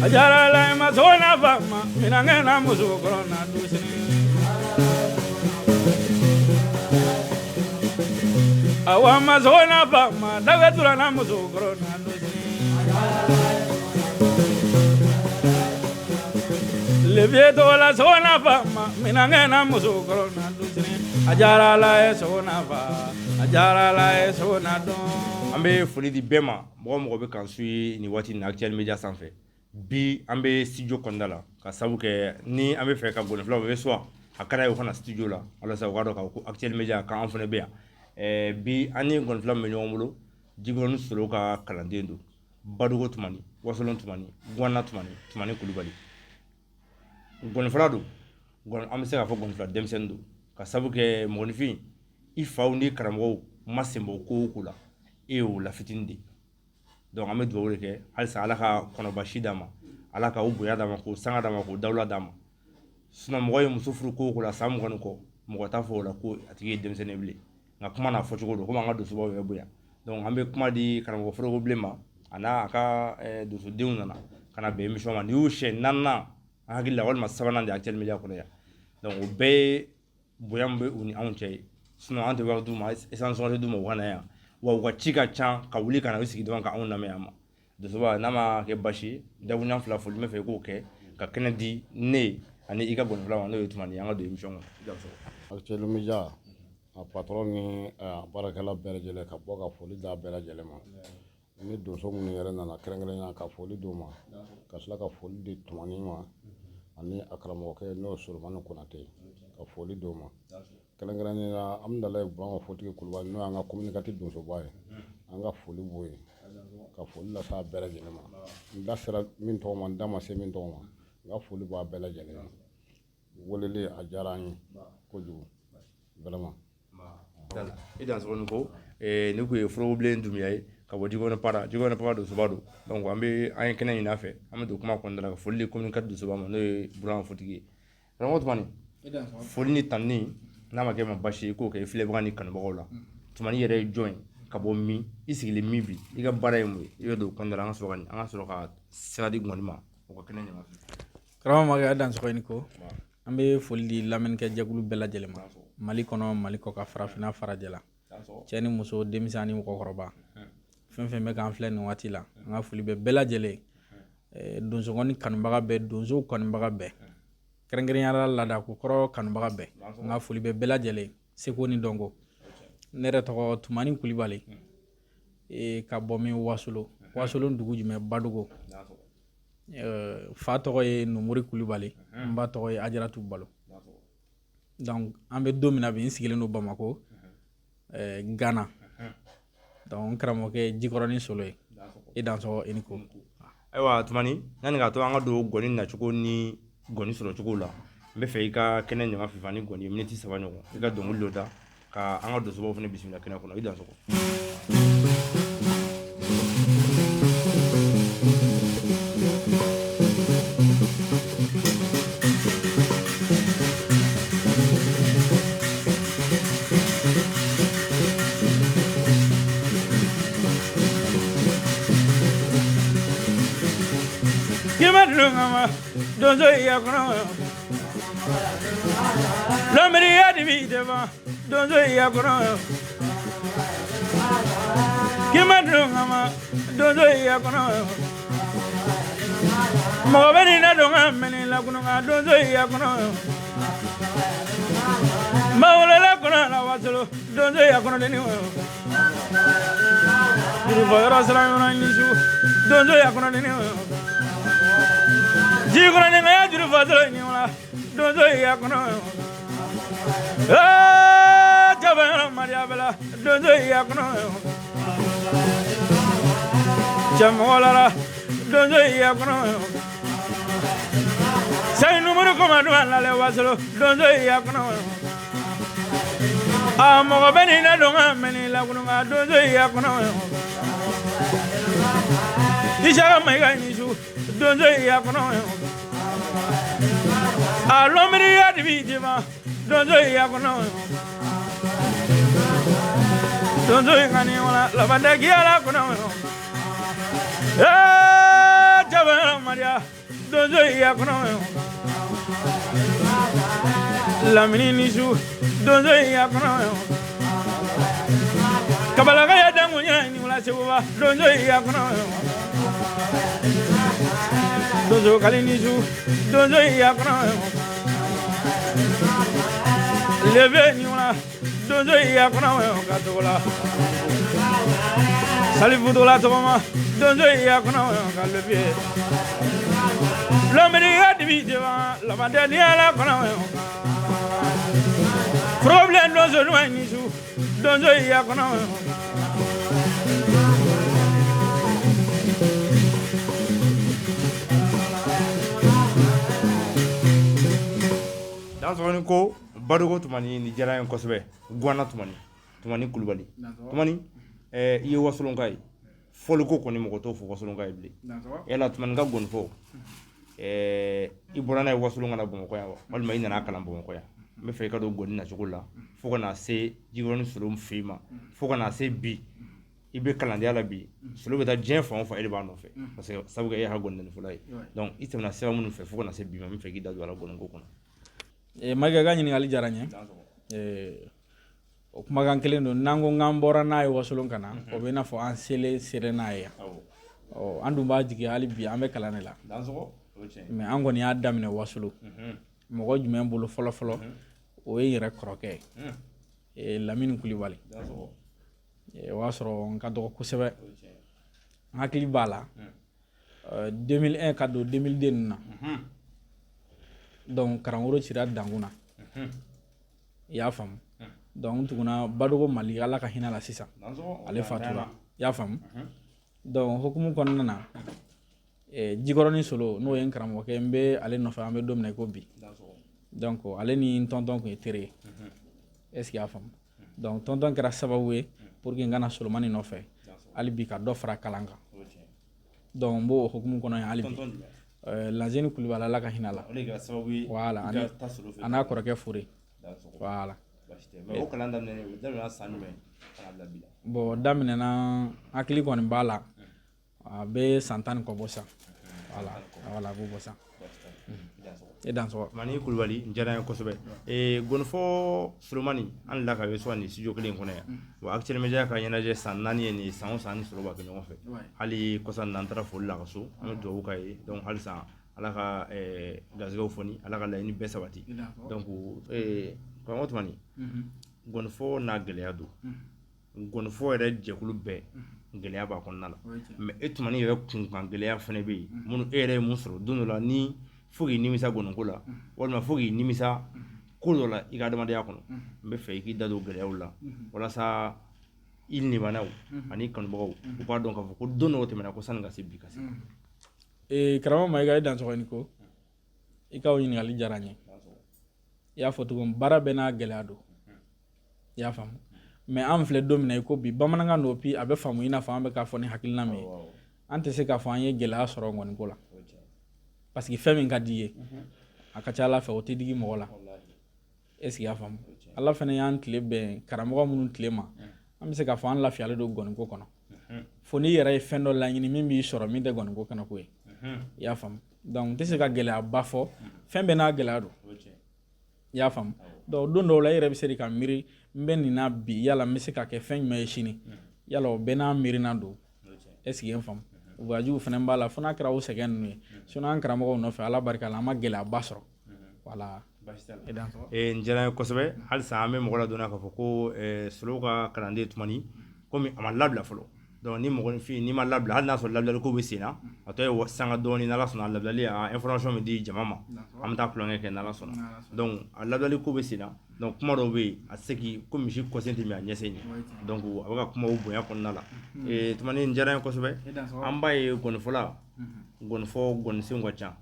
A diyara Ala ye ma sogo n'a fa ma minankɛ n'a muso kɔrɔ n'a dusini. Awa ma sogo n'a fa ma daga tura n'a muso kɔrɔ n'a dusini. Levier tɔgɔ la sogo n'a fa ma minankɛ n'a muso kɔrɔ n'a dusini. A diyara Ala ye sogo n'a fa a diyara Ala ye sogo n'a dɔn. An bɛ foli di bɛɛ ma, mɔgɔ mɔgɔ bɛ k'an suit nin waati in na Actuel Media sanfɛ. Bi an bɛ studio kɔnɔna la ka sabu kɛ ni an bɛ fɛ ka gɔnifɔlaw bɛ soit a ka d'a ye u ka na studio la walasa u k'a dɔn k'a fɔ ko Actuel Media k'an fana bɛ yan. Bi an ni gɔnifɔla min bɛ ɲɔgɔn bolo, Jikɔrɔni Solo ka kalanden don, Badugo Tumani, Wasolon Tumani, Guwana Tumani, Tumani Kulubali. Gɔnifɔla don, an bɛ se k'a fɔ gɔnifɔla denmisɛnnin don ka sabu kɛ mɔgɔninfin i faw ni karamɔgɔw ma sen bɔ ko o ko la, e y'o la fitinin de ye. Donc an bɛ dugawu de kɛ halisa Ala ka kɔnɔbasi d'a ma, Ala ka o bonya d'a ma, k'o sanga d'a ma, k'o dawula d'a ma. Sinon mɔgɔ ye muso furu ko o ko la san 20 ni kɔ, mɔgɔ t'a fɔ o la ko a tigi ye denmisɛnnin ye bilen. Nka kuma n'a fɔcogo don, komi an ka donsobaw yɛrɛ bonya. Donc an bɛ kuma di karamɔgɔ Foroko Bilen ma, a n'a ka donsodenw nana ka na bɛn émission ma. Nin y'u siɲɛ naaninan an hakili la walima sabanan de Actuel Media kɔnɔ yan. Donc o bɛɛ ye bonya min bɛ u ni anw cɛ ye. Sinon an tɛ wari d'u ma, essence tɛ d'u ma u ka na yan. Wa u ka ci ka ca ka wuli ka na u sigi dɔrɔn ka anw lamɛn yan ma. Donsoba, n'a ma kɛ basi ye, dakuruɲa fila foli n bɛ fɛ i k'o kɛ ka kɛnɛ di ne ani i ka gɔnifɔla ma, n'o ye Tumani ye, an ka don émission kɔnɔ. Actuel Media a patron ni a baarakɛla bɛɛ lajɛlen ka bɔ ka foli d'a bɛɛ lajɛlen ma. Ni donso minnu yɛrɛ nana kɛrɛnkɛrɛnnenya ka foli d'u ma, ka tila ka foli di Tumani ma ani a karamɔgɔkɛ n'o ye Solomani Konate, ka foli d'o ma. Kɛrɛnkɛrɛnnenya la Amudalayi Burama Fotigi Kulubali n'o y'an ka commune 4 donsoba ye, an ka foli b'o ye, ka foli lase a bɛɛ lajɛlen ma. N da sera min tɔgɔ ma, n da ma se min tɔgɔ ma, n ka foli b'a bɛɛ lajɛlen ye. Weleli a diyara an ye kojugu vraiment. I dansɔgɔ ni ko ne kun ye Foroko Bilen Dunbiya ye ka bɔ Jikɔrɔni Para, Jikɔrɔni Para donsoba don. Donc an bɛ an ye kɛnɛ ɲini a fɛ, an bɛ don kuma kɔnɔna la ka foli di commune 4 donsoba ma, n'o ye Burama Fotigi ye. Karamɔgɔ Tumani, foli ni tanuni n'a ma kɛ ma basi ye, i k'o kɛ i filɛbaga ni kanubagaw la. Tumani yɛrɛ ye jɔn ye, ka bɔ min, i sigilen min bi, i ka baara ye mun ye, i bɛ don kɔnɔna la, an ka sɔrɔ ka an ka sɔrɔ ka sira di gɔni ma o ka kɛnɛ ɲama. Karamɔgɔ Makɛ, a dansɔgɔ i ni ko. An bɛ foli di lamɛnnikɛ jɛkulu bɛɛ lajɛlen ma, Mali kɔnɔ, Mali kɔ kan, farafinna, farajɛla, cɛ ni muso, denmisɛn ani mɔgɔkɔrɔba, fɛn fɛn bɛ k'an filɛ nin waati la, an ka foli bɛ bɛɛ lajɛlen. Donsokɔni kanubaga bɛɛ, donsow kanubaga bɛɛ, kɛrɛnkɛrɛnnenya la laadako kɔrɔ kanubaga bɛɛ, an ka foli bɛ bɛɛ lajɛlen, seko ni dɔnko. Ne yɛrɛ tɔgɔ Tumani Kulibali, ka bɔ min Wasolo, Wasolon dugu jumɛn, Badugo. Fa tɔgɔ ye Numuri Kulibali, n ba tɔgɔ ye Ajaratu Balo. Donc an bɛ don min na bi, n sigilen don Bamako, Gana. Donc n karamɔgɔkɛ ye Jikɔrɔni Solo ye. I dansɔgɔ, i ni ko. Ayiwa Tumani, yanni k'a to an ka don gɔni nacogo ni gɔni sɔrɔcogo la, n bɛ fɛ i ka kɛnɛ ɲama fifa ni gɔni ye miniti 3 ɲɔgɔn, i ka dɔnkili dɔ da ka an ka donsobaw fana bisimila kɛnɛ kɔnɔ. I dansɔgɔ. Kima dun donso ya kɔnɔ lɔnbiriya de b'i dɛmɛ donso ya kɔnɔ kima dun kama donso ya kɔnɔ mɔgɔ bɛ nin na don ka mɛnni la kɔnɔ ka donso ya kɔnɔ mawolola kɔnɔ la wasolo donso ya kɔnɔ denni jurufɔ yɔrɔ sira yɔrɔ ni su donso ya kɔnɔ denni ji kɔnɔ ni ka jurufɔ sɔrɔ ni wala donso ya kɔnɔ jaba yɔrɔ mariya bɛla donso ya kɔnɔ cɛmɔgɔ la donso ya kɔnɔ sayi numuru kɔma dun a lale wasolo donso ya kɔnɔ a mɔgɔ bɛ nin na don ka mɛnni la kɔnɔ ka donso ya kɔnɔ Isaka Mayiga ni su donso ya kɔnɔ a lɔnbiriya de b'i dima donso ya kɔnɔ donso in ka nin wala laban tɛ k'i la kɔnɔ ee jaba mariya. Donso ya kɔnɔ Lamini ni su donso ya kɔnɔ Kabalaka ya dangunya ni wala seguba donso ya kɔnɔ Donso kali ni su donso ya kɔnɔ Leve ni wala donso ya kɔnɔ ka togola Salifu togola tɔgɔma donso ya kɔnɔ ka leve Lamini ya dibi jeba labande ni ala kɔnɔ Problème donso ni su donso ya kɔnɔ Dansɔgɔ ni ko Badogo Tumani ni diyara n ye kosɛbɛ. Guana Tumani, Tumani Kulubali. Tumani, i ye wasolonka ye. Fɔliko kɔni mɔgɔ t'o fɔ wasolonka ye bilen. Yala Tumani ka gɔnifɔ, i bɔra n'a ye wasolon ka na Bamakɔ yan wa? Walima i nana kalan Bamakɔ yan? N bɛ fɛ i ka don gɔni nacogo la fo ka na se Jikɔrɔni Solo fɛ ma, fo ka na se bi i bɛ kalandenya la bi. Solo bɛ taa diɲɛ fan o fan, e de b'a nɔfɛ, parce que sabu e y'a ka gɔnifɔla ye. Donc i tɛmɛna sira minnu fɛ fo ka na se bi ma, n bɛ fɛ k'i da don a la gɔniko kɔnɔ. Mayiga ka ɲininkali diyara n ye. O kumakan kelen don, n'an ko k'an bɔra n'a ye wasolon ka na, o bɛ i n'a fɔ an selen sera n'a ye yan. An dun b'a jigi hali bi an bɛ kalan de la, mais an kɔni y'a daminɛ wasolon. Mɔgɔ jumɛn bolo fɔlɔ fɔlɔ? O ye n yɛrɛ kɔrɔkɛ ye, Lamini Kulibali. O y'a sɔrɔ n ka dɔgɔ kosɛbɛ, n hakili b'a la 2001 ka don 2002 ninnu na. Donc karamɔgɔ cira dankun na, i y'a faamu. Donc n tuguna Badogo Mali, Ala ka hinɛ la sisan, ale fatura, i y'a faamu. Donc hukumu kɔnɔna na, Jikɔrɔni Solo, n'o ye n karamɔgɔkɛ, n bɛ ale nɔfɛ an bɛ don min na i ko bi. Donc ale ni n tɔntɔn tun ye teri ye, est ce que i y'a faamu. Donc tɔntɔn kɛra sababu ye pour que n kana Solomani nɔfɛ hali bi ka dɔ fara kalan kan. Donc n b'o hukumu kɔnɔ yan hali bi. Lanzeni Kulubali, Ala ka hinɛ la. Voilà, a n'a kɔrɔkɛ Fure. Voilà. Bon, daminɛna, hakili kɔni b'a la, a bɛ san 10 ni kɔ bɔ sa. Voilà, voilà, a b'o bɔ sa. E dansɔgɔ. Tumani Kulubali, n diyara n ye kosɛbɛ. Gɔnifɔ Solomani, an delila ka reçoit nin studio kelen in kɔnɔ yan. Wa Actuel Media ka ɲɛnajɛ san 4 ye nin ye, san o san ni Solo b'a kɛ ɲɔgɔn fɛ. Hali kɔsa in na an taara foli la ka so, an bɛ dugawu k'a ye. Donc halisa Ala ka garisɛgɛw foni, Ala ka laɲini bɛɛ sabati. Donc karamɔgɔ Tumani, gɔnifɔ n'a gɛlɛya don. Gɔnifɔ yɛrɛ jɛkulu bɛɛ gɛlɛya b'a kɔnɔna la. Mais e Tumani yɛrɛ kunkan gɛlɛya fana bɛ yen, minnu e yɛrɛ ye mun sɔrɔ don dɔ la ni fo k'i nimisa gɔniko la, walima fo k'i nimisa ko dɔ la i ka adamadenya kɔnɔ. N bɛ fɛ i k'i da don gɛlɛyaw la walasa i limanaw ani kanubagaw u b'a dɔn k'a fɔ ko don dɔw tɛmɛna ko sani ka se bi ka se. Karamɔgɔ Mayiga, e dansɔgɔ ni ko i ka o ɲininkali diyara n ye. I y'a fɔ cogo min, baara bɛɛ n'a gɛlɛya don, i y'a faamu. Mais an filɛ don min na i ko bi, bamanankan don puis a bɛ faamu i n'a fɔ an bɛ k'a fɔ ni hakilina min ye. An tɛ se k'a fɔ an ye gɛlɛya sɔrɔ ŋɔniko la, parce que fɛn min ka di i ye, a ka ca Ala fɛ o tɛ digi mɔgɔ la. Est ce que i y'a faamu? Ala fana y'an tile bɛn karamɔgɔ minnu tile ma, an bɛ se k'a fɔ an lafiyalen don gɔniko kɔnɔ. Fo n'i yɛrɛ ye fɛn dɔ laɲini min b'i sɔrɔ min tɛ gɔniko kɛnɛ ko ye, i y'a faamu. Donc n tɛ se ka gɛlɛyaba fɔ, fɛn bɛɛ n'a gɛlɛya don, i y'a faamu. Donc don dɔw la i yɛrɛ bɛ se ka miiri, n bɛ nin na bi, yala n bɛ se ka kɛ fɛn jumɛn ye sini, yala o bɛɛ n'a miirina don. Est ce que i ye n faamu? Voyage fana b'a la, fo n'a kɛra o sɛgɛn ninnu ye. Sinon an karamɔgɔw nɔfɛ, Ala barika la, an ma gɛlɛyaba sɔrɔ. Voilà. N diyara n ye kosɛbɛ. Halisa an bɛ mɔgɔ ladɔnniya k'a fɔ ko Solo ka kalanden Tumani, komi a ma labila fɔlɔ. Donc ni mɔgɔninfin n'i ma labila, hali n'a sɔrɔ labilali ko bɛ sen na, a tɔ ye sanga dɔɔni, n'Ala sɔnna a labilali, a information bɛ di jama ma, an bɛ taa tulonkɛ kɛ n'Ala sɔnna. Donc a labilali ko bɛ sen na. Donc kuma dɔw bɛ yen, a tɛ se k'i ko misi kɔsen tɛ min a ɲɛsen ɲɛ. Donc a bɛ ka kuma o bonya kɔnɔna la. Tumani, n diyara n ye kosɛbɛ. An b'a ye gɔnifɔla, gɔnifɔ gɔnisenw ka ca.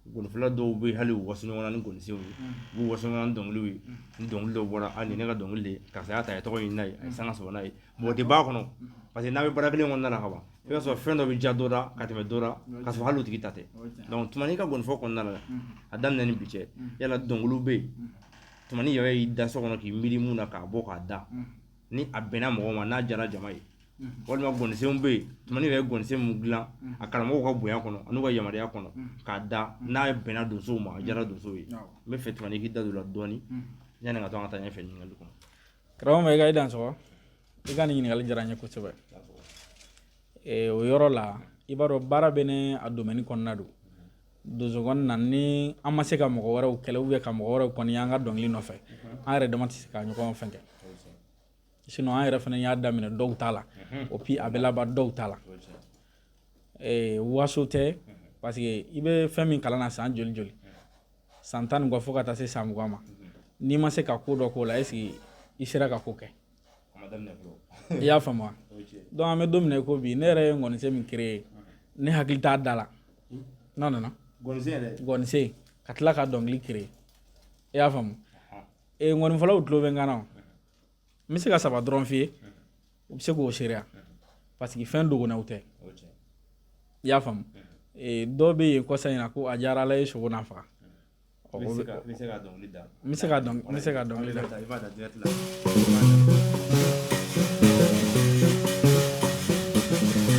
Gɔnifɔla dɔw bɛ hali u waso ɲɔgɔn na ni gɔnisenw ye, u b'u waso ɲɔgɔn na ni dɔnkiliw ye. Ni dɔnkili dɔw bɔra, hali ni ne ka dɔnkili de, karisa y'a ta, a ye tɔgɔ ɲini n'a ye, a ye sanga sɔrɔ n'a ye. Mɔgɔ tɛ b'a kɔnɔ, parce que n'a bɛ baara kelen kɔnɔna la ka ban, i b'a sɔrɔ fɛn dɔ bɛ diya dɔ la ka tɛmɛ dɔ la, k'a sɔrɔ hali o tigi ta tɛ. Donc Tumani ka gɔnifɔ kɔnɔna la, a daminɛ ni bi cɛ, yala dɔnkiliw bɛ yen, Tumani yɛrɛ y'i da so kɔnɔ k'i miiri mun na k'a bɔ k'a da, ni a bɛnna mɔgɔ ma, n'a diyara jama ye, Walima gɔnisenw bɛ yen, Tumani yɛrɛ ye gɔnisen mun dilan a karamɔgɔw ka bonya kɔnɔ an'u ka yamaruya kɔnɔ k'a da, n'a bɛnna donsow ma, a diyara donsow ye. N bɛ fɛ Tumani k'i da don o la dɔɔni yanni ka to an ka taa ɲɛfɛ ɲininkali kɔnɔ. Karamɔgɔ Mayiga, i dansɔgɔ. I ka nin ɲininkali diyara n ye kosɛbɛ. O yɔrɔ la, i b'a dɔn, baara bɛ ne a domaine kɔnɔna don donso kɔni na, ni an ma se ka mɔgɔ wɛrɛw kɛlɛ ou bien ka mɔgɔ wɛrɛw kɔni an ka dɔnkili nɔfɛ, an yɛrɛ dama tɛ se ka ɲɔgɔn fɛn kɛ. Sinon an yɛrɛ fana y'a daminɛ dɔw ta la, o puis a bɛ laban dɔw ta la. Waso tɛ, parce que i bɛ fɛn min kalan na san joli joli, san 10 ni kɔ fo ka taa se san 20 ma, n'i ma se ka ko dɔ k'o la, est ce que i sera ka ko kɛ? I y'a faamu wa? Donc an bɛ don min na i ko bi, ne yɛrɛ ye ngɔnisen min créé, ne hakili t'a da la. Non, non, non. Ngɔnisen ka tila ka dɔnkili créé, i y'a faamu? Ngɔnifɔlaw tulo bɛ n kan na, n bɛ se ka saba dɔrɔn f'i ye, u bɛ se k'o seereya, parce que fɛn dogonnaw tɛ, i y'a faamu? Dɔw bɛ yen kɔsa in na ko a diyara Ala ye sogo n'a faga. N bɛ se ka dɔnkili da. N bɛ se ka dɔn, n bɛ se ka dɔnkili da. I b'a da direct la.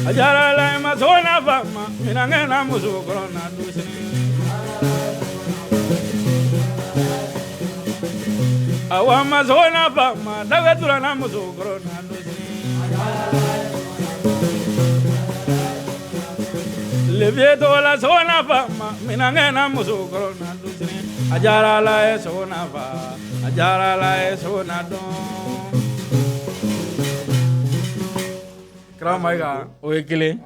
A diyara Ala ye ma sogo n'a fa ma minankɛ n'a muso kɔrɔ n'a dusini. Awa ma sogo n'a fa ma daga tura n'a muso kɔrɔ n'a dusini. Levier tɔgɔ la sogo n'a fa ma minankɛ n'a muso kɔrɔ n'a dusini. A diyara Ala ye sogo n'a fa, a diyara Ala ye sogo n'a dɔn. Karamɔgɔ Mayiga, o ye kelen.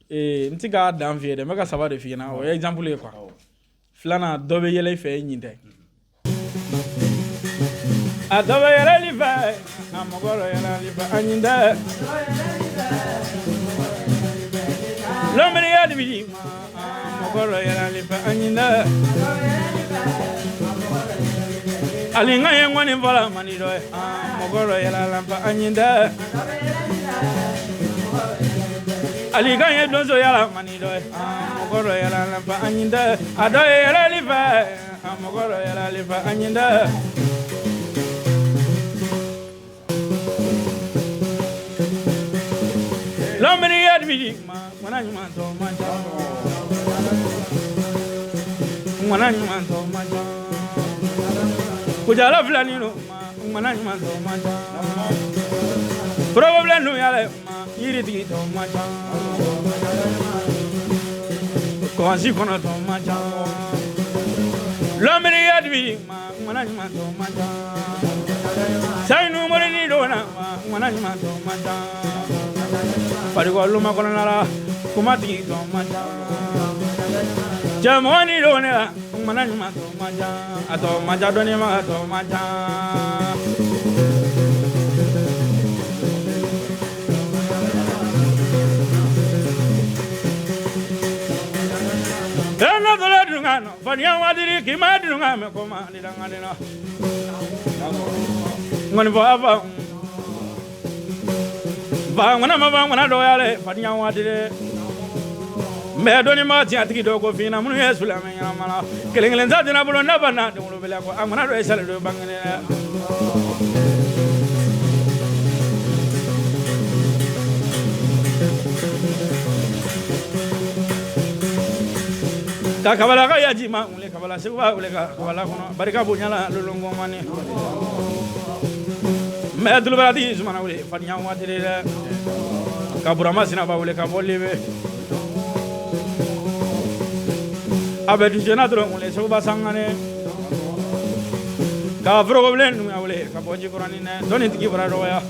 N ti k'a dan f'i ye dɛ, n bɛ ka saba de f'i ɲɛna, o ye exemple ye quoi. Filanan, dɔ bɛ yɛlɛ i fɛ, i ɲin tɛ. A dɔ bɛ yɛlɛli fɛ, a mɔgɔ dɔ yɛlɛli fɛ, a ɲin tɛ. Lɔnbiriya de bi ma, a mɔgɔ dɔ yɛlɛli fɛ, a ɲin tɛ. Ali n ka ye ŋɔni fɔla man di dɔ ye, a mɔgɔ dɔ yɛlɛla fɛ, a ɲin tɛ. Ali ka ye donso yala man di dɔ ye, a mɔgɔ dɔ yɛlɛla fɛ, a ɲin tɛ. A dɔ ye yɛlɛli fɛ, a mɔgɔ dɔ yɛlɛli fɛ, a ɲin tɛ. Lɔnbiriya de bi ma, ŋɔna ɲuman tɔ man ca. Ŋɔna ɲuman tɔ man ca. Kujala filani no ma, ŋɔna ɲuman tɔ man ca. Forokobilen dun yala ma, yiritigi tɔ man ca. Kɔnsi kɔnɔ tɔ man ca. Lɔnbiriya de bi ma, ŋɔna ɲuman tɔ man ca. Sayinu morini donna ma, ŋɔna ɲuman tɔ man ca. Farikolo kɔnɔna la, kumatigi tɔ man ca. Cɛmɔgɔ ni don ne la, ŋɔna ɲuman tɔ man ca. A tɔ man ca dɔɔni ma, a tɔ man ca. Ena dole dunga no, faniya wadiri kima dunga me koma ni danga ni na. Ngoni fo afa. Ba ngona ma ba ngona do yale, faniya wadiri. Mɛ dɔnni ma tiɲɛ tigi dɔw ko fina minnu ye silamɛ ɲɛnama la. Kelen kelen ta tɛna bolo ne ba na denwolo bɛlɛ kɔ, a ŋana dɔ ye sali dɔ ye bangene. Ka kabala ka yaji ma wuli kabala segu ba wuli ka kabala kɔnɔ barika bonya la lolongomani. Mɛ tulubaratigi sumana wuli fadenya waati de dɛ. Ka Burama Sinaba wuli ka bɔ Libe. A bɛ dusena dɔrɔn wuli Seguba Sangane. Ka Forokobilen Dumuya wuli ka bɔ Jikɔrɔni dɛ. Dɔnni tigi bɔra dɔgɔya.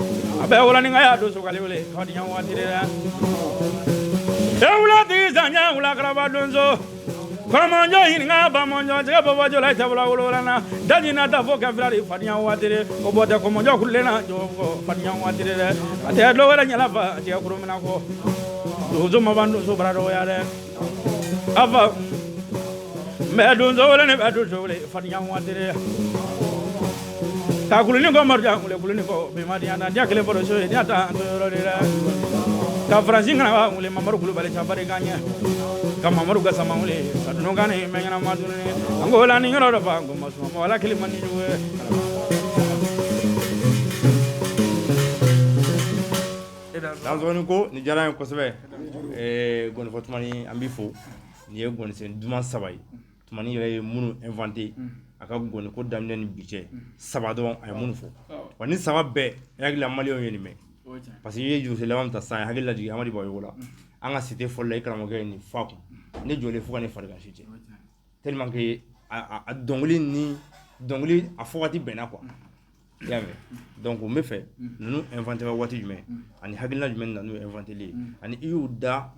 A bɛ Walaninka don sokali wuli fadenya waati de dɛ. E wula tigi sanja wula karaba donso. Kɔrɔmɔjɔ ɲininka bamɔjɔ jɛgɛ bɔbɔjɔ la i tabula wolola na daji na ta fo kɛ fila de fadenya waati de o bɔ tɛ kɔmɔjɔ kurulen na jɔ fadenya waati de dɛ a tɛ dɔ wɛrɛ ɲɛla fa jɛgɛ kuru mina kɔ donso ma ban donso bara dɔgɔya dɛ a fa mɛ donso wele ne bɛ donso wele fadenya waati de ka kuluni kɔ marujan wele kuluni kɔ bɛnbaliya na diya kelen bɔra so ye diya ta an to yɔrɔ de dɛ ka Faransi kana wele Mamadu Kulubali sabari ka ɲɛ ka Mamadu Gasama wele ka dununkan ni mɛ ɲɛnama dununi an ko la ni yɔrɔ dɔ fa ko ma suma mɔgɔ la kelen man di jugu ye. Dansɔgɔ ni ko nin diyara n ye kosɛbɛ. Gɔnifɔ Tumani, an b'i fo. Nin ye gɔnisen duman saba ye Tumani yɛrɛ ye minnu inventé a ka gɔniko daminɛ ni bi cɛ. Saba dɔrɔn a ye minnu fɔ wa, ni saba bɛɛ, n hakili la maliyɛnw ye nin mɛn, parce que i ye juruse laban min ta sisan, hakili lajigin Amadi Bayogo la, an ka cité fɔlɔ la, i karamɔgɔkɛ ye nin fɔ a kun, ne jɔlen fo ka ne farigan si cɛ, tellement que a dɔnkili ni dɔnkili a fɔ waati bɛnna quoi, i y'a mɛn. Donc n bɛ fɛ ninnu inventé waati jumɛn ani hakilina jumɛn na n'u inventé ye, ani i y'u da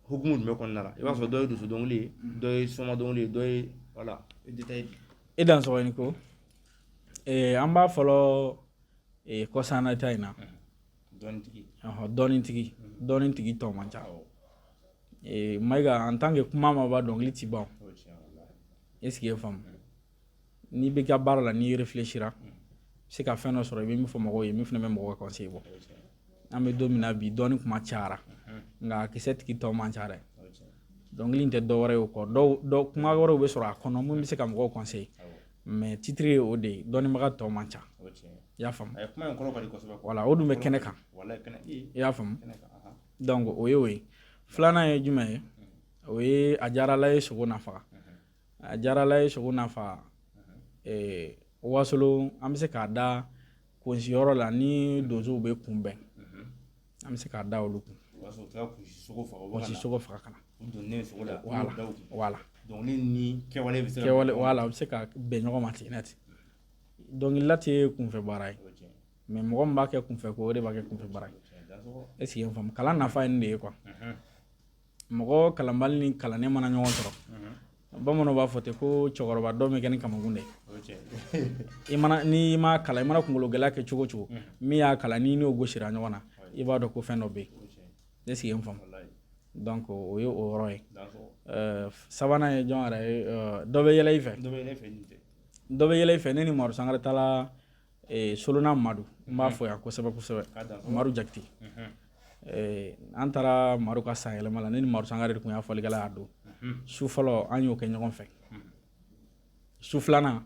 hukumu jumɛn kɔnɔna la? I b'a sɔrɔ dɔ ye dusu dɔnkili ye, dɔ ye soma dɔnkili ye, dɔ ye, voilà, détail. I dansɔgɔ ni ko. An b'a fɔlɔ kɔsanna ta in na. Dɔnnitigi. Dɔnnitigi, dɔnnitigi tɔ man ca. Mayiga, en tant que kuma ma ban, dɔnkili ti ban. Est ce que i ye faamu? N'i bɛ ka baara la, n'i réfléchira, i bɛ se ka fɛn dɔ sɔrɔ, i bɛ min fɔ mɔgɔw ye, min fana bɛ mɔgɔw ka conseil bɔ. An bɛ don min na bi, dɔnni kuma cayara, nka a kisɛ tigi tɔ man ca dɛ. Dɔnkili in tɛ dɔwɛrɛ ye o kɔ, dɔw kuma wɛrɛw bɛ sɔrɔ a kɔnɔ mun bɛ se ka mɔgɔw conseiller, mais titre ye o de ye, dɔnnibaga tɔ man ca. I y'a faamu? Voilà, o dun bɛ kɛnɛ kan. I y'a faamu? Donc o ye o ye. Filanan ye jumɛn ye? O ye a diyara Ala ye sogo na faga. A diyara Ala ye sogo na faga. Wasolo, an bɛ se k'a da kunsiyɔrɔ la ni donsow bɛ kunbɛn, an bɛ se k'a da olu kun. Kunsi sogo faga ka na. Voilà, ni kɛwale bɛ se kɛwale, voilà, a bɛ se ka bɛn ɲɔgɔn ma ten net. Dɔnkilida tɛ kunfɛ baara ye, mais mɔgɔ min b'a kɛ kunfɛ ko, o de b'a kɛ kunfɛ baara ye. Est ce que i ye faamu? Kalan nafa ye nin de ye quoi. Mɔgɔ kalanbali ni kalannen mana ɲɔgɔn sɔrɔ, bamananw b'a fɔ ten ko cɛkɔrɔba dɔ bɛ kɛ ni kamakun de ye. I mana, n'i ma kalan, i mana kunkolo gɛlɛya kɛ cogo o cogo, min y'a kalan, n'i n'o gosira ɲɔgɔn na, i b'a dɔn ko fɛn dɔ bɛ yen. Est ce que i ye faamu? Donc o ye o yɔrɔ ye. Sabanan ye jɔn yɛrɛ ye? Dɔ bɛ yɛlɛ i fɛ, dɔ bɛ yɛlɛ i fɛ. Ne ni Madu Sangare taara Solona Madu, n b'a fɔ yan kosɛbɛ kosɛbɛ, Madu Jakite. An taara Madu ka san yɛlɛma la, ne ni Madu Sangare de tun y'a fɔlikɛla y'a don. Su fɔlɔ, an y'o kɛ ɲɔgɔn fɛ. Su filanan,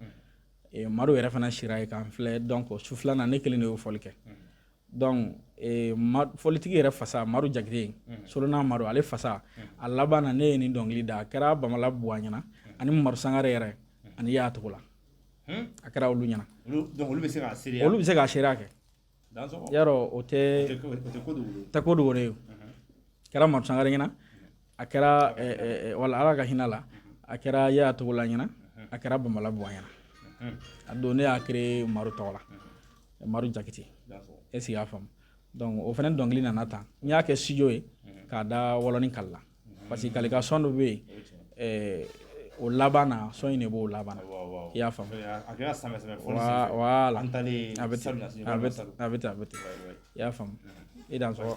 Madu yɛrɛ fana sira ye k'an filɛ. Donc su filanan, ne kelen de y'o fɔli kɛ. Donc fɔlitigi yɛrɛ fasa, Madu Jakite, Solona Madu, ale fasa a laban na, ne ye nin dɔnkili da. A kɛra Bamala Buwa ɲɛna ani Madu Sangare yɛrɛ ani y'a togo la, a kɛra olu ɲɛna. Olu bɛ se k'a seereya. Olu bɛ se k'a seereya kɛ. Yarɔ, o tɛ tɛ ko dogolen ye. Kɛra Madu Sangare ɲɛna, a kɛra, wala Ala ka hinɛ la, a kɛra Yaya Togola ɲɛna, a kɛra Bamala Buwa ɲɛna. A don ne y'a créé Madu tɔgɔ la, Madu Jakite. Est ce que i y'a faamu? Donc o fana dɔnkili nana tan, n y'a kɛ studio ye k'a da wɔlɔni kali la, parce que kali ka son dɔ bɛ yen, o laban na, son in de b'o laban na. I y'a faamu? Voilà, a bɛ ten, a bɛ ten, a bɛ ten, a bɛ ten. I y'a faamu? I dan sɔgɔ.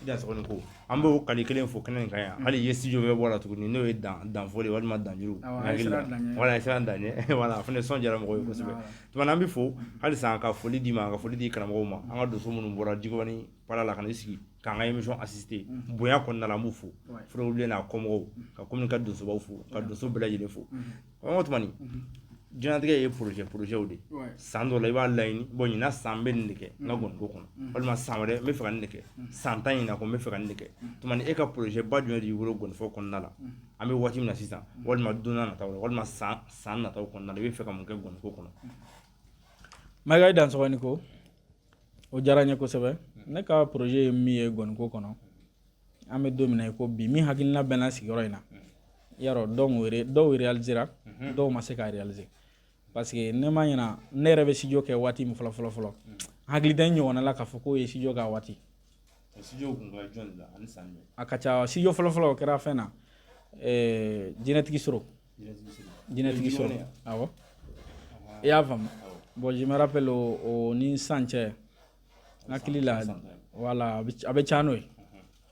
I dan sɔgɔ ni ko. An b'o kali kelen fo kɛnɛ in kan yan. Hali i ye studio bɛɛ bɔ a la tuguni, n'o ye dan fɔli walima danjuru. Voilà, sira dan ɲɛ. Voilà, a fana sɔn diyara mɔgɔw ye kosɛbɛ. Tuma an bɛ fo hali sisan ka foli d'i ma, ka foli di karamɔgɔw ma, an ka donso minnu bɔra Jikɔrɔni para la ka n'i sigi k'an ka émission assister bonya kɔnɔna la, an b'u fo. Forobilen n'a kɔmɔgɔw, ka commune ka donsobaw fo, ka donso bɛɛ lajɛlen fo. Karamɔgɔ Tumani, diɲɛlatigɛ ye projet de ye. San dɔ la, i b'a laɲini, bon, ɲinan san n bɛ nin de kɛ n ka gɔniko kɔnɔ, walima san wɛrɛ n bɛ fɛ ka nin de kɛ, san 10 in na ko n bɛ fɛ ka nin de kɛ. Tumani, e ka projet ba jumɛn de b'i bolo gɔnifɔ kɔnɔna la an bɛ waati min na sisan, walima don n'a nataw la, walima san nataw kɔnɔna la, i bɛ fɛ ka mun kɛ gɔniko kɔnɔ? Mayiga, i dansɔgɔ ni ko. O diyara n ye kosɛbɛ. Ne ka projet ye min ye gɔniko kɔnɔ, an bɛ don min na i ko bi, min hakilina bɛ n na sigiyɔrɔ in na, yarɔ, dɔw réalisera, dɔw ma se k'a réaliser, parce que ne ma ɲina, ne yɛrɛ bɛ studio kɛ waati min fɔlɔ fɔlɔ fɔlɔ, hakili tɛ n ɲɔgɔnna la k'a fɔ k'o ye studio k'a waati. A ka ca. Studio fɔlɔ fɔlɔ, o kɛra fɛn na, jinɛtigi soro, jinɛtigi soro, awɔ, i y'a faamu? Bon, je me rappelle, o ni san cɛ, n hakili la, voilà, a bɛ ca n'o ye,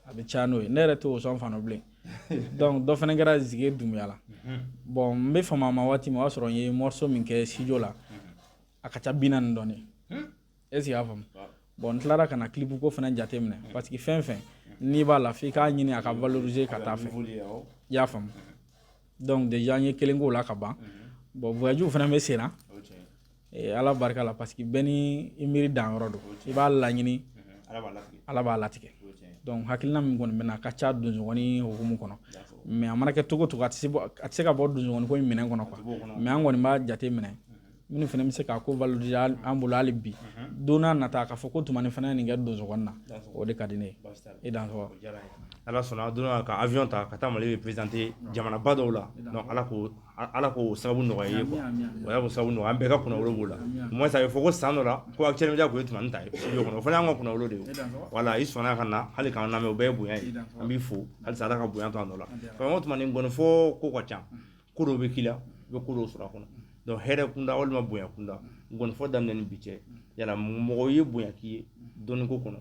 a bɛ ca n'o ye. Ne yɛrɛ t'o sɔn fana bilen. Donc dɔ fana kɛra Zige Dunbuya la. Bon, n bɛ fama ma waati min, o y'a sɔrɔ n ye morceau min kɛ studio la, a ka ca 40 dɔɔnin. Est ce que i y'a faamu? Bon, n tilara ka na clip ko fana jate minɛ, parce que fɛn fɛn n'i b'a la, f'i k'a ɲini a ka valoriser ka taa fɛ. I y'a faamu? Donc déjà n ye kelen k'o la ka ban. Bon, voyage fana bɛ sen na, Ala barika la, parce que bɛɛ ni i miiri danyɔrɔ don, i b'a laɲini, Ala b'a latigɛ. Donc hakilina min kɔni bɛ na a ka ca donsogɔni hukumu kɔnɔ, mais a mana kɛ cogo o cogo, a tɛ se ka bɔ donsogɔni ko in minɛn kɔnɔ quoi. Mais an kɔni b'a jate minɛ, minnu fana bɛ se k'a ko valoriser an bolo hali bi, don n'a nata k'a fɔ ko Tumani fana ye nin kɛ donsogɔni na, o de ka di ne ye. I dansɔgɔ. Ala sɔnna, don ka avion ta ka taa Mali représenter jamanaba dɔw la. Donc Ala k'o sababu nɔgɔya i ye quoi. O Ala k'o sababu nɔgɔya, an bɛɛ ka kunnawolo b'o la. Au moins a bɛ fɔ ko san dɔ la ko Actuel Media tun ye Tumani ta ye studio kɔnɔ, o fana y'an ka kunnawolo de ye. Voilà, i sɔnna ka na hali k'an lamɛn, o bɛɛ ye bonya ye. An b'i fo halisa, Ala ka bonya to an nɔ la. Karamɔgɔ Tumani, ngɔnifɔ ko ka ca, ko dɔw bɛ k'i la, i bɛ ko dɔw sɔrɔ a kɔnɔ. Donc hɛrɛ kunda walima bonya kunda, ngɔnifɔ daminɛ ni bi cɛ, yala mɔgɔ ye bonya k'i ye dɔnniko kɔnɔ,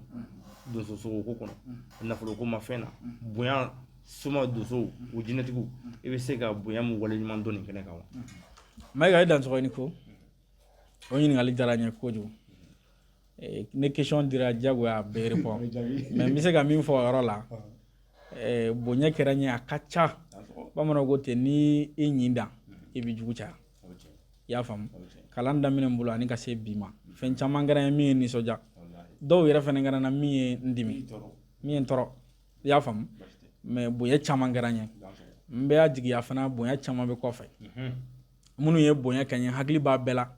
donso sogo ko kɔnɔ, nafolo ko ma fɛn na, bonya suma donsow o jinɛtigiw, i bɛ se ka bonya min waleɲuman dɔn nin kɛnɛ kan wa? Mayiga, i dansɔgɔ, i ni ko. O ɲininkali diyara n ye kojugu. Ne question dira, diyagoya a bɛɛ répond, mais n bɛ se ka min fɔ o yɔrɔ la, bonya kɛra n ye, a ka ca. Bamananw ko ten, ni i ɲin dan, i bɛ jugu caya. I y'a faamu? Kalan daminɛ n bolo ani ka se bi ma, fɛn caman kɛra n ye min ye nisɔndiya, dɔw yɛrɛ fana kɛra n na min ye n dimi, min ye n tɔɔrɔ. I y'a faamu? Mais bonya caman kɛra n ye. N bɛ y'a jigiya fana, bonya caman bɛ kɔfɛ. Minnu ye bonya kɛ n ye, hakili b'a bɛɛ la.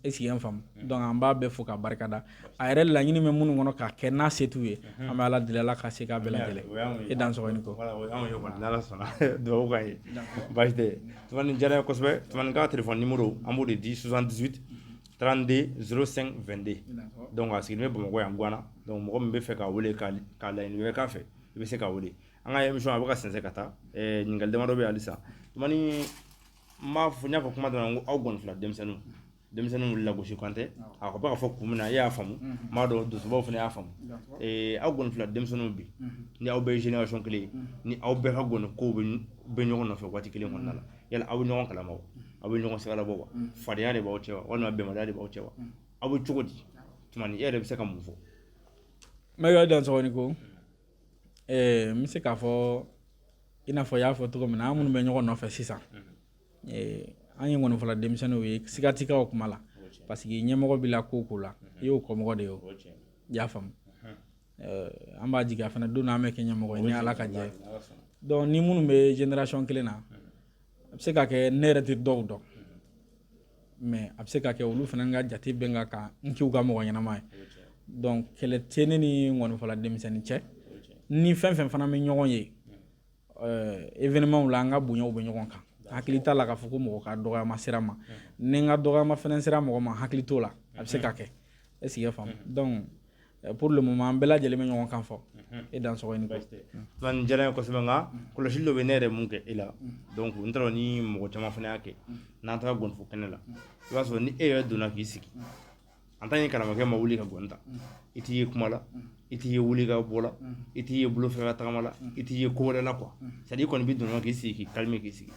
Est ce que i y'a faamu? Donc an b'a bɛɛ fo ka barika da. A yɛrɛ laɲini bɛ minnu kɔnɔ k'a kɛ, n'a se t'u ye, an bɛ Ala deli, Ala ka se k'a bɛɛ lajɛlen. I dansɔgɔ, i ni ko. Voilà, o y'anw ye kɔni, n'Ala sɔnna, dugawu k'an ye. Baasi tɛ, Tumani diyara n ye kosɛbɛ. Tumani ka téléphone numéro, an b'o de di: 78 32 05 22. Donc a sigilen bɛ Bamakɔ yan, Guwana. Donc mɔgɔ min bɛ fɛ k'a wele ka laɲini wɛrɛ k'a fɛ, i bɛ se k'a wele. An ka émission a bɛ ka sɛnsɛn ka taa, ɲininkali damadɔ bɛ yen halisa. Tumani, n b'a fɔ, n y'a fɔ kuma dɔ la, n ko aw gɔnifila denmisɛnninw lagosi kan tɛ, a ko bɛ ka fɔ kun min na, e y'a faamu, n b'a dɔn donsobaw fana y'a faamu. Aw gɔnifila denmisɛnninw bi, ni aw bɛɛ ye génération kelen ye, ni aw bɛɛ ka gɔni kow bɛ ɲɔgɔn nɔfɛ waati kelen kɔnɔna la, yala aw bɛ ɲɔgɔn kalama wa? Aw bɛ ɲɔgɔn sɛgɛlabɔ wa? Fadenya de b'aw cɛ wa, walima bɛnbaliya de b'aw cɛ wa? Aw bɛ cogo di? Tumani, e yɛrɛ bɛ se ka mun fɔ? Mayiga, dansɔgɔ, ni ko. N bɛ se k'a fɔ, i n'a fɔ i y'a fɔ cogo min na, an minnu bɛ ɲɔgɔn nɔfɛ sisan, an ye ŋɔnifɔla denmisɛnninw ye, siga t'i ka o kuma la, parce que ɲɛmɔgɔ b'i la ko o ko la, i y'o kɔmɔgɔ de ye. O i y'a faamu? An b'a jigiya fana, don dɔ an bɛ kɛ ɲɛmɔgɔ ye ni Ala ka jɛ ye. Donc ni minnu bɛ génération kelen na, a bɛ se ka kɛ ne yɛrɛ tɛ dɔw dɔn, mais a bɛ se ka kɛ olu fana ka jate bɛ n kan ka n k'u ka mɔgɔ ɲɛnama ye. Donc kɛlɛ tɛ ne ni ŋɔnifɔla denmisɛnnin cɛ. Ni fɛn fɛn fana bɛ ɲɔgɔn ye événement la, an ka bonyaw bɛ ɲɔgɔn kan. Hakili t'a la k'a fɔ ko mɔgɔ ka dɔgɔyama sera ma. Ni n ka dɔgɔyama fana sera mɔgɔ ma, hakili t'o la, a bɛ se ka kɛ. Est ce que i y'a faamu? Donc pour le moment, an bɛɛ lajɛlen bɛ ɲɔgɔn kan fɔ. E dansɔgɔ, i ni ko. Tumani, diyara n ye kosɛbɛ, nka kɔlɔsili dɔ bɛ ne yɛrɛ mun kɛ e la, donc n t'a dɔn ni mɔgɔ caman fana y'a kɛ. N'an taara gɔnifɔ kɛnɛ la, i b'a sɔrɔ ni e yɛrɛ donna k'i sigi, en tant que karamɔgɔkɛ ma wuli ka gɔni ta, i t'i ye kuma la, i t'i ye wuli ka bɔ la, i t'i ye bolofɛ ka tagama la, i t'i ye ko wɛrɛ la quoi. C'est à dire i kɔni bɛ don k'i sigi, k'i calmer, k'i sigi.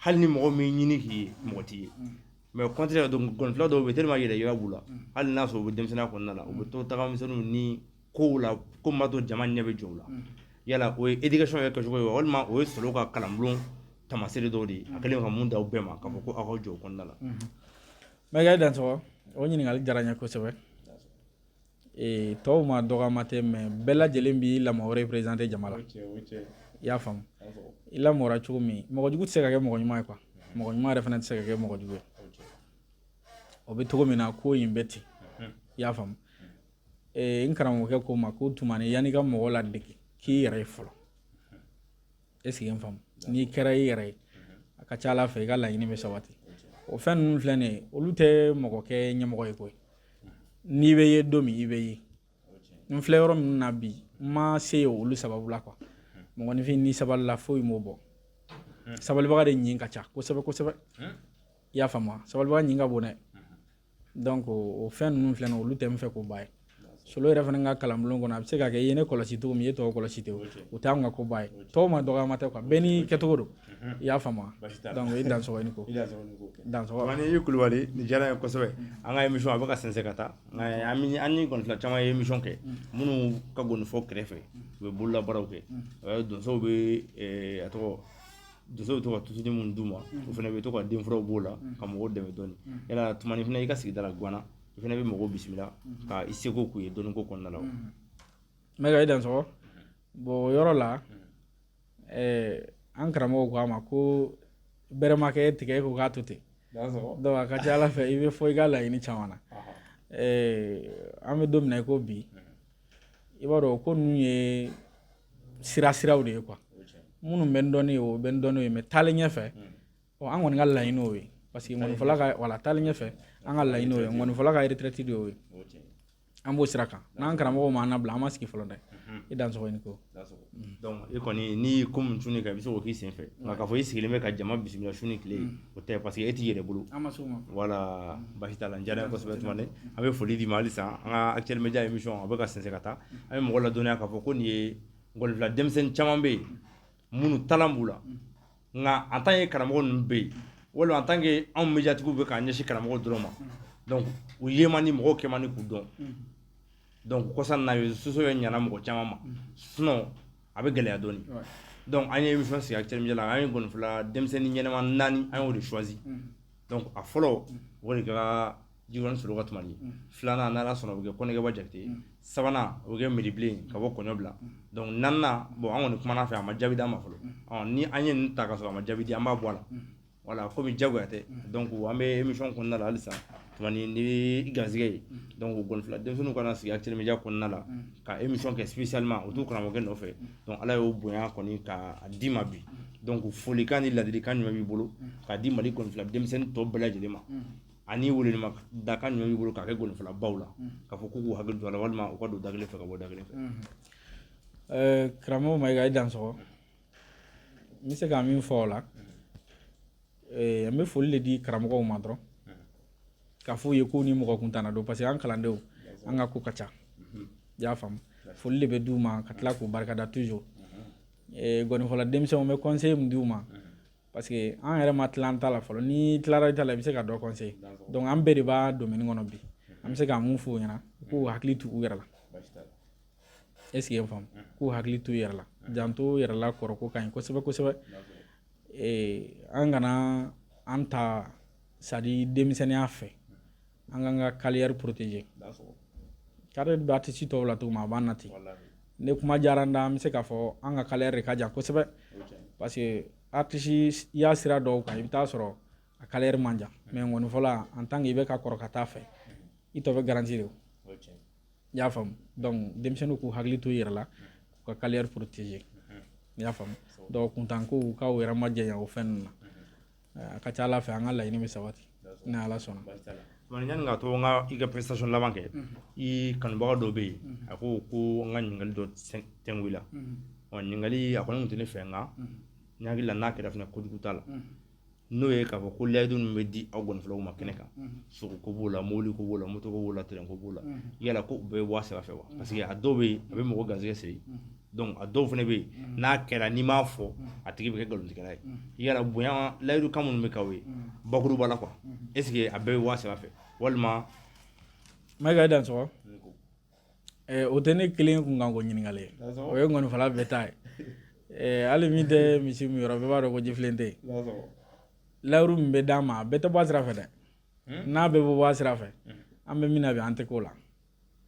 Hali ni mɔgɔ min ɲini k'i ye, mɔgɔ t'i ye. Mais au contraire, donc gɔnifila dɔw bɛ tellement yɛrɛ yira b'u la, hali n'a sɔrɔ u bɛ denmisɛnninya kɔnɔna la, u bɛ to tagamisɛnninw ni kow la, ko min b'a to jama ɲɛ bɛ jɔ u la. Yala o ye éducation yɛrɛ kɛcogo ye wa, walima o ye sɔrɔ ka kalanbulon taamasere dɔw de ye, a kɛlen ka mun d'aw bɛɛ ma k'a fɔ ko aw ka jɔ o kɔnɔna la? Mayiga, i dansɔgɔ. O ɲininkali diyara n ye kosɛbɛ. Tɔw ma dɔgɔyama tɛ, mais bɛɛ lajɛlen b'i lamɔ représenter jama la. I y'a faamu? I lamɔra cogo min, mɔgɔ jugu tɛ se ka kɛ mɔgɔ ɲuman ye quoi, mɔgɔ ɲuman yɛrɛ fana tɛ se ka kɛ mɔgɔ jugu ye. O bɛ cogo min na, ko in bɛ ten. I y'a faamu? N karamɔgɔkɛ ko ma ko Tumani, yanni ka mɔgɔ ladege, k'i yɛrɛ ye fɔlɔ. Est ce que i ye n faamu? N'i kɛra i yɛrɛ ye, a ka ca Ala fɛ, i ka laɲini bɛ sabati. O fɛn ninnu filɛ nin ye, olu tɛ mɔgɔ kɛ ɲɛmɔgɔ ye koyi. N'i bɛ ye don min, i bɛ ye. N filɛ yɔrɔ min na bi, n ma se yen olu sababu la quoi. Mɔgɔninfin, ni sabali la, foyi m'o bɔ. Sabalibaga de ɲin ka ca kosɛbɛ kosɛbɛ. I y'a faamu? Sabalibaga ɲin ka bon dɛ. Donc o fɛn ninnu filɛ nin ye, olu tɛ n fɛ ko ba ye. Solo yɛrɛ fana ka kalanbulon kɔnɔ, a bɛ se ka kɛ i ye ne kɔlɔsi cogo min, i ye tɔw kɔlɔsi ten, o tɛ anw ka koba ye. Tɔw ma dɔgɔyama tɛ quoi, bɛɛ n'i kɛcogo don. I y'a faamu? Donc i dansɔgɔ, i ni ko. Dansɔgɔ. Tumani, i Kulubali, nin diyara n ye kosɛbɛ. An ka émission a bɛ ka sɛnsɛn ka taa, nka an ni gɔnifila caman ye émission kɛ, minnu ka gɔnifɔ kɛrɛfɛ, u bɛ bololabaaraw kɛ. Donsow bɛ, a tɔgɔ, donsow bɛ to ka tusuni minnu d'u ma, o fana bɛ to ka denfuraw b'o la ka mɔgɔw dɛmɛ dɔɔni. Yala Tumani fana, i ka sigida la Guwana, i fana bɛ mɔgɔw bisimila ka i seko k'u ye dɔnniko kɔnɔna la wa? Mayiga, i dansɔgɔ. Bon, o yɔrɔ la, an karamɔgɔw ko a ma ko bɛrɛ ma kɛ tigɛ, e ko k'a to ten. Donc a ka ca Ala fɛ, i bɛ fɔ i ka laɲini caman na. An bɛ don min na i ko bi, i b'a dɔn ko ninnu ye sira siraw de ye quoi. Minnu bɛ n dɔn ne ye, o bɛ n dɔn n'o ye, mais taalen ɲɛfɛ, an kɔni ka laɲini y'o ye, parce que ŋɔnifɔla ka, voilà, taalen ɲɛfɛ, an ka laɲini y'o ye, ŋɔnifɔla ka retraite de y'o ye. An b'o sira kan n'an karamɔgɔw m'an labila, an ma sigi fɔlɔ dɛ. I dansɔgɔ, i ni ko. Donc e kɔni, n'i ko min cun kan, i bɛ se k'o k'i sen fɛ, nka k'a fɔ i sigilen bɛ ka jama bisimila su ni tile, o tɛ, parce que e t'i yɛrɛ bolo. An ma s'o ma. Voilà, basi t'a la. N diyara n ye kosɛbɛ. Tumani, an bɛ foli d'i ma halisa. An ka Actuel Media émission, a bɛ ka sɛnsɛn ka taa. An bɛ mɔgɔ ladɔnniya k'a fɔ ko nin ye ngɔnifila denmisɛnnin caman bɛ yen minnu talent b'u la, nka en tant que karamɔgɔ ninnu bɛ yen, walima en tant que anw médiatigiw bɛ k'an ɲɛsin karamɔgɔ dɔrɔn ma, donc u ye man di, mɔgɔw kɛ man di k'u dɔn. Donc kɔsa in na, réseaux sociaux yɛrɛ ɲɛna mɔgɔ caman ma, sinon a bɛ gɛlɛya dɔɔni. Donc an ye émission sigi Actuel Media la, an ye ngɔnifila denmisɛnnin ɲɛnama naani, an y'o de choisi. Donc a fɔlɔ, o de kɛra Jikɔrɔni Solo ka Tumani ye. Filanan, n'Ala sɔnna, o bɛ kɛ Kɔnɛkɛba Jakite. Sabanan, o bɛ kɛ Meribilen ka bɔ Kɔɲɔbila. Donc naaninan, bon, an kɔni kumana fɛ, a ma jaabi d'an ma fɔlɔ. Ni an ye nin ta ka sɔrɔ a ma jaabi di, an b'a bɔ a la. Voilà, komi jagoya tɛ. Donc an bɛ émission kɔnɔna la halisa. Tumani, ni i garisɛgɛ ye, donc gɔnifila denmisɛnninw kana sigi Actuel Media kɔnɔna la ka émission kɛ spécialement, u t'u karamɔgɔkɛ nɔfɛ. Donc Ala y'o bonya kɔni k'a d'i ma bi. Donc folikan ni ladilikan jumɛn b'i bolo k'a di Mali gɔnifila denmisɛnnin tɔ bɛɛ lajɛlen ma, ani welema dakan jumɛn b'i bolo k'a kɛ gɔnifila baw la, k'a fɔ k'u k'u hakili to a la, walima u ka don da kelen fɛ ka bɔ da kelen fɛ? Karamɔgɔ Mayiga, i dansɔgɔ. N bɛ se ka min fɔ o la, n bɛ foli de di karamɔgɔw ma dɔrɔn, k'a f'u ye k'u ni mɔgɔ kuntanna don, parce que an kalandenw, an ka ko ka ca, i y'a faamu. Foli de bɛ d'u ma ka tila k'u barikada toujours. Gɔnifɔla denmisɛnw, bɛ conseil min d'u ma, parce que an yɛrɛ ma tila an ta la fɔlɔ. N'i tilara i ta la, i bɛ se ka dɔ conseil. Donc an bɛɛ de b'a domaine kɔnɔ bi. An bɛ se ka mun f'u ɲɛna? K'u hakili to u yɛrɛ la. Est ce que i y'a faamu? K'u hakili to u yɛrɛ la, janto yɛrɛ la, kɔrɔ ko ka ɲi kosɛbɛ kosɛbɛ. An kana an ta, c'est à dire denmisɛnninya fɛ, an k'an ka carrière protéger. Carrière bɛ artiste tɔw la cogo min, a b'an na ten. Ne kuma diyara n da, an bɛ se k'a fɔ an ka carrière de ka jan kosɛbɛ, parce que artiste ya sira dɔw kan, i bɛ taa sɔrɔ a carrière man jan, mais ngɔnifɔla, en tant que i bɛ ka kɔrɔ ka taa fɛ, i tɔ bɛ garantie de. I y'a faamu? Donc denmisɛnninw k'u hakili to i yɛrɛ la, k'u ka carrière protéger, i y'a faamu. Donc kuntanko, u k'aw yɛrɛ majanya o fɛn ninnu na. A ka ca Ala fɛ, an ka laɲini bɛ sabati ni Ala sɔnna. Tumani, yanni k'a to n ka i ka prestation laban kɛ, i kanubaga dɔ bɛ yen, a ko ko n ka ɲininkali dɔ tɛnku i la. Ɔ, ɲininkali a kɔni tun tɛ ne fɛ, nka n hakili la, n'a kɛra fana, kojugu t'a la. N'o ye k'a fɔ ko layidu min bɛ di aw gɔnifɔlaw ma kɛnɛ kan, sogo ko b'o la, mobili ko b'o la, moto ko b'o la, terrain ko b'o la, yala ko u bɛɛ bɛ bɔ a sira fɛ wa? Parce que a dɔw bɛ yen, a bɛ mɔgɔ garisɛgɛ siri. Donc a dɔw fana bɛ yen, n'a kɛra, n'i m'a fɔ, a tigi bɛ kɛ nkalontigɛla ye. Yala bonya layidu kan minnu bɛ k'aw ye bakuruba la quoi, est ce que a bɛɛ bɛ bɔ a sira fɛ walima? Mayiga, i dansɔgɔ. O tɛ ne kelen kun kan ko ɲininkali ye, o ye ngɔnifɔla bɛɛ ta ye. Hali min tɛ misi min yɔrɔ, bɛɛ b'a dɔn ko jifilen tɛ yen. Layiru min bɛ d'an ma, a bɛɛ tɛ bɔ a sira fɛ dɛ. N'a bɛɛ bɛ bɔ a sira fɛ, an bɛ min na bi, an tɛ k'o la,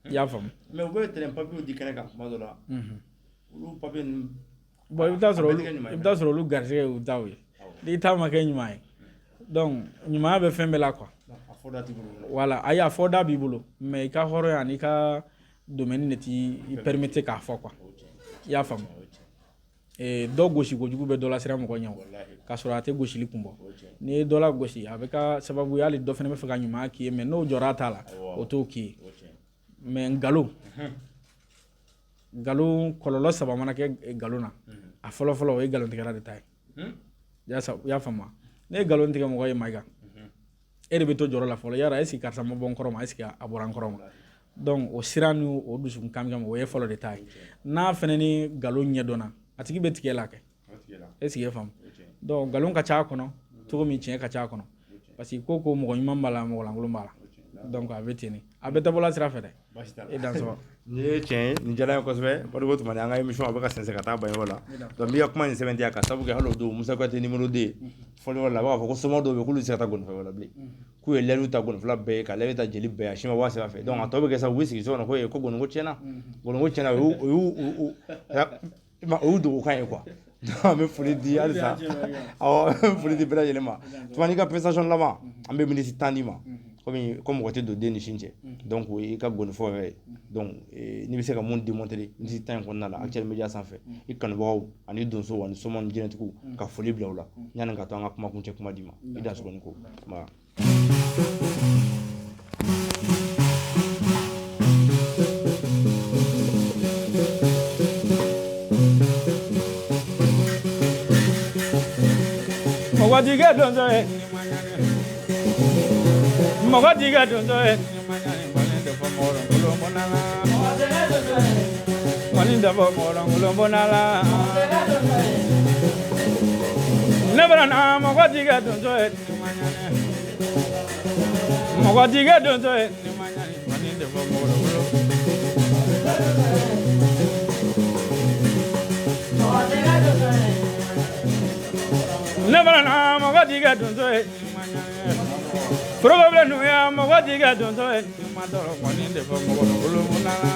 i y'a faamu. Mais u bɛ terrain papier di kɛnɛ kan kuma dɔ la, olu papier ninnu. Bon, i bɛ taa sɔrɔ olu, i bɛ taa sɔrɔ olu garisɛgɛ y'u taw ye. N'i ta ma kɛ ɲuman ye, donc ɲumanya bɛ fɛn bɛɛ la quoi. A fɔ da t'i bolo. Voilà, ayi, a fɔ da b'i bolo, mais i ka hɔrɔnya n'i ka domaine de t'i permettre k'a fɔ quoi, i y'a faamu. Dɔ gosi kojugu bɛ dɔ lasira mɔgɔ ɲɛ o, k'a sɔrɔ a tɛ gosili kun bɔ. N'i ye dɔ la gosi, a bɛ ka sababu ye hali dɔ fana bɛ fɛ ka ɲuman k'i ye, mais n'o jɔra a ta la, o t'o k'i ye. Mais nkalon, nkalon kɔlɔlɔ saba mana kɛ nkalon na, a fɔlɔ fɔlɔ, o ye nkalontigɛla de ta ye. I y'a faamu wa? Ne ye nkalon tigɛ mɔgɔ ye, Mayiga, e de bɛ to jɔrɔ la fɔlɔ: yala est ce que karisa ma bɔ n kɔrɔ ma, est ce que a bɔra n kɔrɔ ma? Donc o sira ni o dusukun kami kama, o ye fɔlɔ de ta ye. N'a fɛnɛ ni nkalon ɲɛdɔnna, a tigi bɛ tigɛ la kɛ. Est ce que i y'a faamu? Donc nkalon ka ca a kɔnɔ cogo min, tiɲɛ ka ca a kɔnɔ, parce que ko mɔgɔ ɲuman b'a la, mɔgɔ lankolon b'a la. Donc a bɛ ten de, a bɛɛ tɛ bɔla sira fɛ dɛ. E dansɔgɔ. Nin ye tiɲɛ ye, nin diyara n ye kosɛbɛ. Modibo Tumani, an ka émission a bɛ ka sɛnsɛn ka taa banyɔrɔ la. Donc n b'i ka kuma nin sɛbɛntiya ka sababu kɛ hali o don Musa Kuyate numéro 2 fɔliyɔrɔ la, a b'a fɔ ko soma dɔw bɛ yen k'olu tɛ se ka taa gɔnifɔyɔrɔ la bilen, k'u ye layidu ta gɔnifɔla bɛɛ ye, ka layidu ta jeli bɛɛ ye, a si ma bɔ a sira fɛ. Donc a tɔ bɛ kɛ sa, u bɛ sigi so kɔnɔ ko gɔniko tiɲɛna, gɔniko tiɲɛna, o y'u dogokan ye quoi. Donc an bɛ foli di halisa, awɔ, an bɛ foli di bɛɛ lajɛlen ma. Tumani, i ka prestation laban, an bɛ miniti 10 d'i ma, komi ko mɔgɔ tɛ don den ni sin cɛ. Donc o y'i ka gɔnifɔ yɛrɛ ye. Donc n'i bɛ se ka mun démontrer miniti 10 in kɔnɔna la Actuel Media sanfɛ, i kanubagaw ani donsow ani somɔgɔw ni jinɛtigiw ka foli bila u la yanni ka to an ka kuma kuncɛ kuma d'i ma. I da sɔgɔni ko. Mɔgɔ t'i kɛ donso ye, mɔgɔ t'i kɛ donso ye, mɔni tɛ fɔ mɔgɔ bɔnna la. Ne bɛna na, mɔgɔ t'i kɛ donso ye, mɔgɔ t'i kɛ donso ye, mɔni tɛ fɔ mɔgɔ. Ne bɛna na, mɔgɔ t'i kɛ donso ye, foroba nuya, mɔgɔ t'i kɛ donso ye, ma tɔɔrɔ mɔni tɛ fɔ mɔgɔ bɔnna la.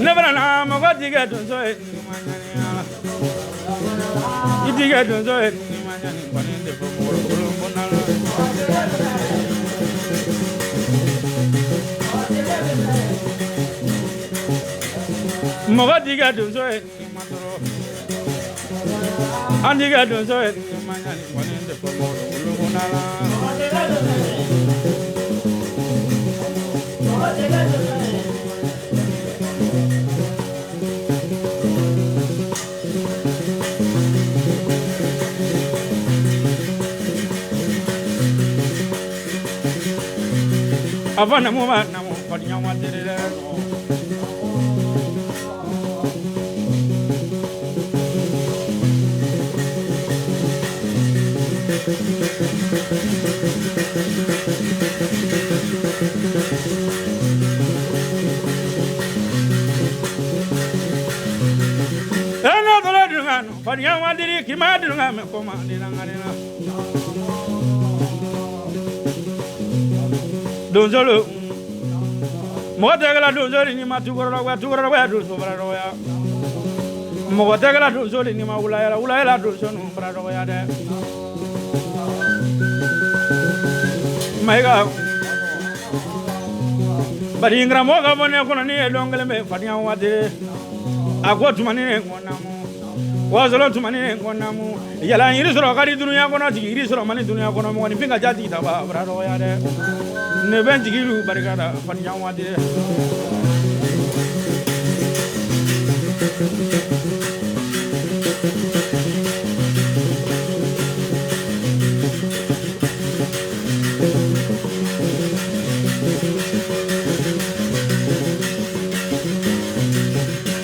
Ne bɛna na, mɔgɔ t'i kɛ donso ye, i t'i kɛ donso ye, mɔni tɛ fɔ mɔgɔ bɔnna la. Mɔgɔ t'i kɛ donso ye, an t'i kɛ donso ye, mɔni tɛ fɔ mɔgɔ bɔnna la. A fɔ namu ma namu fadenya ma deli dɛ. E ne tɔla dunga no fadenya ma deli k'i ma dunga mɛ ko ma deli n ka ne la. Donso mɔgɔ tɛ kɛla donso ni ma tukɔrɔdɔgɔya, tukɔrɔdɔgɔya donso bara dɔgɔya. Mɔgɔ tɛ kɛla donso ni ma wulayɛlɛ, wulayɛlɛ donso ninnu bara dɔgɔya dɛ. Mayiga bari karamɔgɔ ka bɔ ne kɔnɔ ni ye dɔn kelen bɛ fadenya waati a ko Tumani ne kɔnnamu wasolo Tumani ne kɔnnamu yala yiri sɔrɔ ka di dunuya kɔnɔ, tigi yiri sɔrɔ man di dunuya kɔnɔ, mɔgɔninfin ka ja tigi ta bara dɔgɔya dɛ. Ne bɛ n jigi lu barika da fadenya waati dɛ.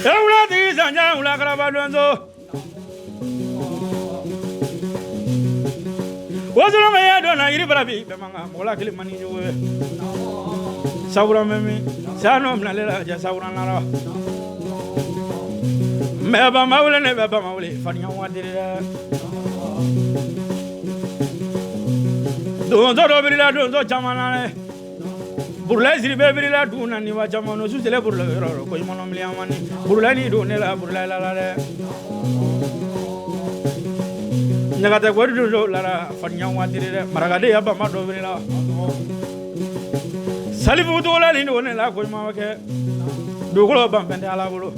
E wula tigi sanjan wula karaba donso wasolo ma ye dɔn na yiri bara bi bɛɛ man kan mɔgɔ la kelen man ni ɲɔgɔn ye. Sawura mɛ min saya nɔ minɛ ale la jɛ sawura nara mɛ bama wele ne bɛ bama wele fadenya waati dɛ. Donso dɔ birila donso caman na dɛ. Burulayi siri bɛɛ birila dun na ni wa caman no su sele burulayi yɔrɔ ko ɲuman miliyan mani burulayi ni don ne la burulayi la la dɛ. Ɲagatɛ kɔri donso lara fadenya waati dɛ. Marakaden ya bama dɔ birila salifu togola ni don ne la ko ɲuman kɛ dugukolo ban fɛn tɛ Ala bolo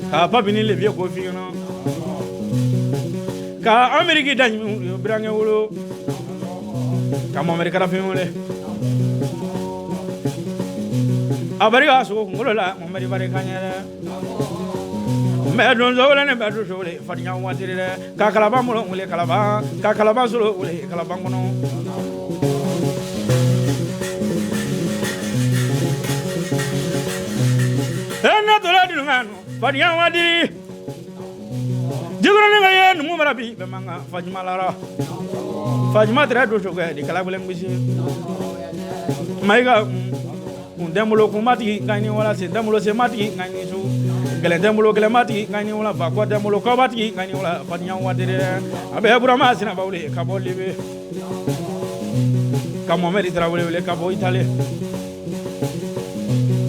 k'a papi ni lebiye ko fi kɔnɔ ka Ameriki da ɲimi birankɛ wolo ka Mamari Karafin wele a barika sogo kunkolo la Mamari barika ɲɛ dɛ. Mɛ donso wele ne bɛ donso wele fadenya waati dɛ. Ka kalaban bolo wele kalaban, ka kalaban solo wele kalaban kɔnɔ. E ne tora dunga no fadenya waati jigoro ne ka ye numu bara bi bɛɛ man kan fa ɲuman lara. Fajuma tɛrɛ don sokɛ di kala gɛlɛn gosi Mayiga kun tɛ n bolo kun ma tigi nka ni wala sen tɛ n bolo sen ma tigi nka ni su gɛlɛn tɛ n bolo gɛlɛn ma tigi nka ni wala fa kɔ tɛ n bolo kɔ ma tigi nka ni wala fadenya waati dɛ a bɛ Burama Sinaba wele ka bɔ Libi ka Mohamɛdi Tarawele wele ka bɔ Itali n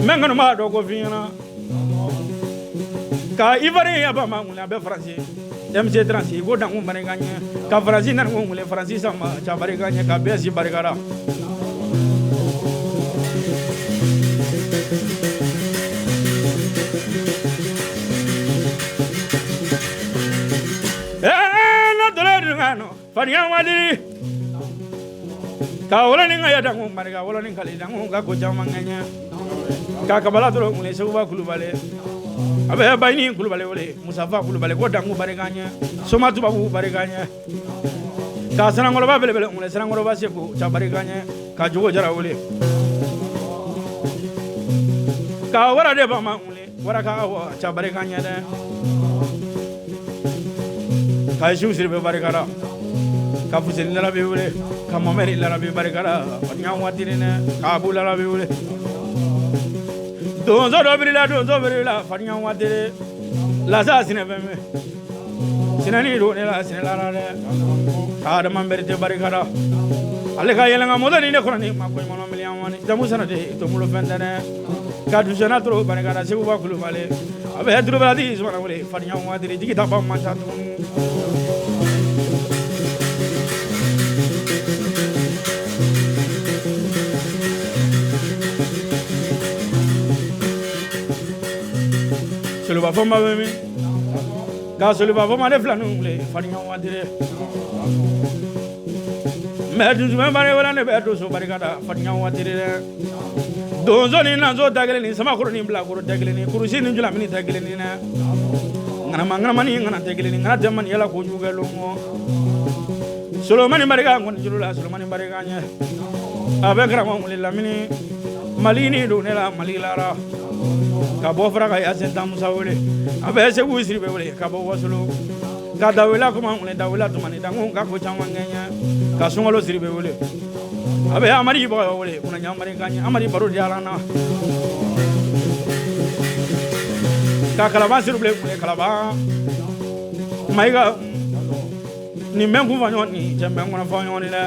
bɛ n kanubaga dɔ ko f'i ɲɛna ka Ivoirien yaba ma wele a bɛ Faransi MC Transi ko dankun barika ɲɛ ka Faransi nani wele Faransi sama ca barika ɲɛ ka bɛɛ si barika la fadenya wali ka wolonin ka dankun barika wolonin kali dankun ka ko caman ŋɛɲɛ ka kabala dɔrɔn wele Seguba Kulubali a bɛ Bayini Kulubali wele Musafa Kulubali ko dankun barika ɲɛ Soma Tubabu barika ɲɛ ka Sanankɔrɔba belebele wele Sanankɔrɔba Segu ca barika ɲɛ ka Jogo Jara wele ka wara de Bama wele wara ka awɔ ca barika ɲɛ dɛ ka Isiw Siribe barika la ka Fuseni Larabi wele ka Mohamɛdi Larabi barika la fadenya waati dɛ ka Abu Larabi wele donso dɔ birila donso birila fadenya waati lasa sinɛ bɛ min sinɛni don ne la sinɛ la dɛ ka Adama Berete barika la ale ka yɛlɛnka moto ni ne kɔnɔ ni ma ko ɲuman miliyɔn wani jamu sana de to bolo fɛn tɛ dɛ ka dusɛnna toro barika la Seguba Kulubali a bɛ Durubaladi Sumana wele fadenya waati jigi ta ba man ca tuguni Soluba Fɔnba bɛ min ka Soluba Fɔnba ne fila ninnu wele fadenya waati mɛ dusumɛ barika wala ne bɛ donso barika da fadenya waati dɛ donso ni nanso da kelen ni samakɔrɔ ni bilakoro da kelen ni kurusi ni julamini da kelen ni dɛ ŋanama ŋanama ni ŋana tɛ kelen ni ŋana tɛ mani yala kojugu kɛ lon Solomani barika nkɔni juru la Solomani barika ɲɛ a bɛ karamɔgɔ wele lamini Mali ni don ne la Mali lara ka bɔ fara ka Yasin Tamusa wele a bɛ Segu Siribe wele ka bɔ Wasolo ka Dawela kuma wele Dawela Tumani dankun ka ko caman kɛ ka Sunkalo Siribe wele a bɛ Amadi Bagayogo wele kunna ɲamari ka ɲɛ Amadi baro diyara n na ka Kalaban Siribe wele Kalaban Mayiga nin bɛ n kun fa ɲɔgɔn ni cɛ bɛ n kɔnɔ fa ɲɔgɔn ni dɛ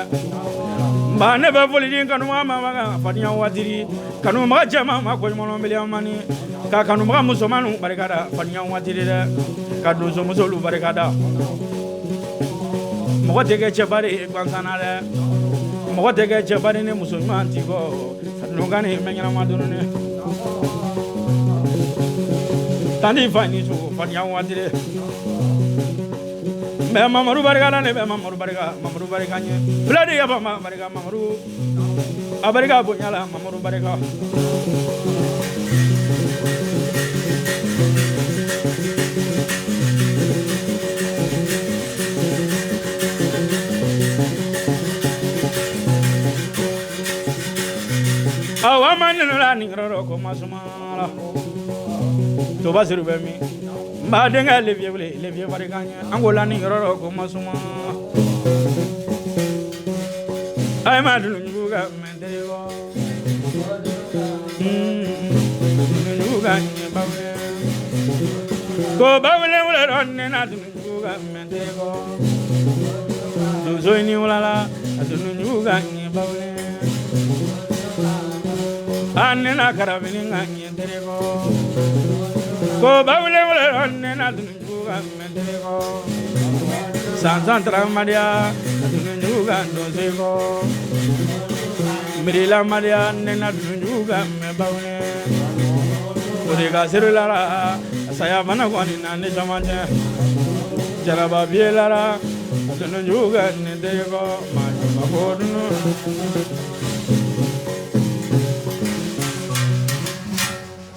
nba ne bɛ foli di n kanubaga ma fadenya waati kanubaga cɛman ma ko ɲuman miliyɔn mani ka kanubaga musomanw barika da fadenya waati dɛ ka donsomusolu barika da mɔgɔ tɛ kɛ cɛba de ye gansan na dɛ mɔgɔ tɛ kɛ cɛba de ni muso ɲuman t'i kɔ sadunkan ni mɛ ɲɛnama dɔrɔn tanti fa ni sogo fadenya waati mɛ Mamadu barika la ne bɛ Mamadu barika Mamadu barika ɲɛ fila de yafa ma barika Mamadu a barika bonya la Mamadu barika awa ma nínú la nin yɔrɔ ko ma suma la toba siri bɛ min n b'a denkɛ leviye wele leviye barika ɲɛ an ko la nin yɔrɔ ko ma suma a ye ma dunu jugu ka mɛ teri kɔ dunu jugu ka ɲɛ bawule ko bawule wele dɔ ne na dunu jugu ka mɛ teri kɔ donso in ni wula la a dunu jugu ka ɲɛ bawule a ne na karabini ka ɲɛ teri kɔ ko bawule wele dɔ ne na dunu jugu ka mɛ teri kɔ sansan taramadiya a dunu jugu ka donso kɔ mirila madiya ne na dunu jugu ka mɛ bawule o de ka seru la a saya fana kɔni na ne caman cɛ jaraba biye la a dunu jugu ka ne teri kɔ maa jama ko dunu.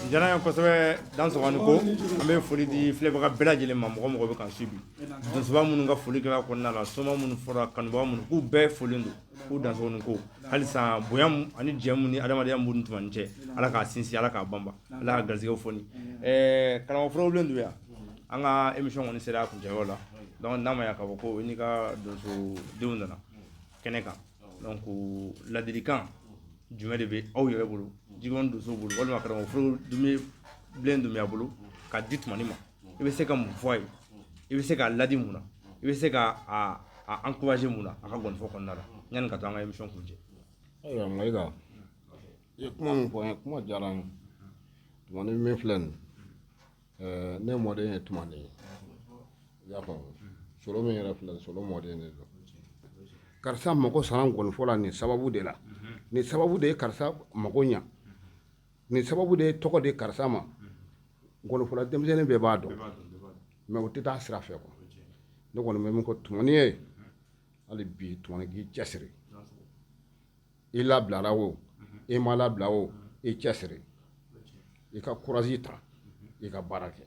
Diyara n ye kosɛbɛ Dansɔgɔ ni ko an bɛ foli di filɛbaga bɛɛ lajɛlen ma mɔgɔ mɔgɔ bɛ k'an su bi donsoba minnu ka foli kɛra kɔnɔna la soma minnu fɔra kanubaga minnu k'u bɛɛ folilen don k'u Dansɔgɔ ni ko halisa bonya ani jɛ ni adamadenya b'u ni tuma ni cɛ Ala k'a sinsin Ala k'a banba Ala ka garijɛgɛw foni karamɔgɔ Forobilen Dunbiya an ka émission kɔni sera a kuncɛyɔrɔ la donc n'a ma ɲɛ k'a fɔ ko i n'i ka donsodenw nana kɛnɛ kan. Donc ladilikan jumɛn de bɛ aw yɛrɛ bolo, Jikɔrɔni donsow bolo, walima karamɔgɔ Foro Bilen Dunbiya bolo ka di Tumani ma? I bɛ se ka mun fɔ a ye? I bɛ se k'a ladi mun na? I bɛ se ka a encourager mun na a ka gɔnifɔ kɔnɔna la, yanni ka to an ka émission kuncɛ? Ayiwa Mayiga, i ye kuma min fɔ n ye, kuma diyara n ye. Tumani min filɛ nin, ne mɔden ye Tumani ye, i y'a faamu. Solo min yɛrɛ filɛ, Solo mɔden de don. Karisa mago sara ngɔnifɔ la nin sababu de la, nin sababu de ye karisa mago ɲa, nin sababu de ye tɔgɔ di karisa ma. Ngɔnifɔla denmisɛnnin bɛɛ b'a dɔn, mais o tɛ taa sira fɛ quoi. Ne kɔni bɛ min fɔ Tumani ye hali bi, Tumani k'i cɛsiri. I labilara o, i ma labila o, i cɛsiri, i ka courage ta, i ka baara kɛ.